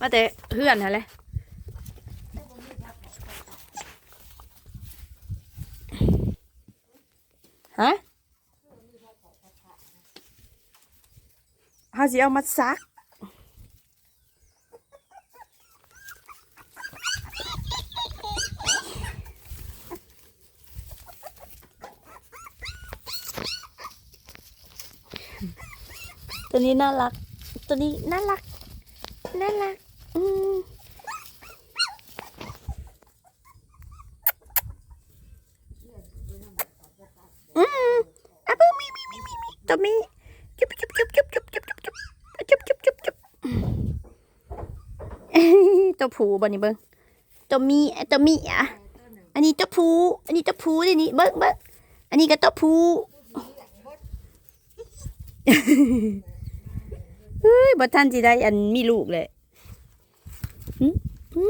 າແຕ່ເຮືອນຫັ້ນແຫຼະ. ຮະ? ເຮົາຊິເອົາມາສັກ. ໂຕນີ້ໜ້າລັກ ໂຕນີ້ໜ້າລັກ ໜ້າລັກ ອືມ. ອືມ ອະ ເບິ່ງ ມີ ມີ ມີ ມີ ມີ ໂຕມີ ຈຸບ ຈຸບ ຈຸບ ຈຸບ ຈຸບ ໂຕຜູ້ບໍ່ນີ້ ເບິ່ງ ໂຕມີ ໂຕມີ ອະ ອັນນີ້ໂຕຜູ້ ອັນນີ້ໂຕຜູ້ເດ້ນີ້ ເບິ່ງ ເບິ່ງ ອັນນີ້ກໍໂຕຜູ້. ເຮີ້ຍ ບໍ່ທັນຊິໄດ້ອັນມີລູກແຫຼະ. ຫື ຫື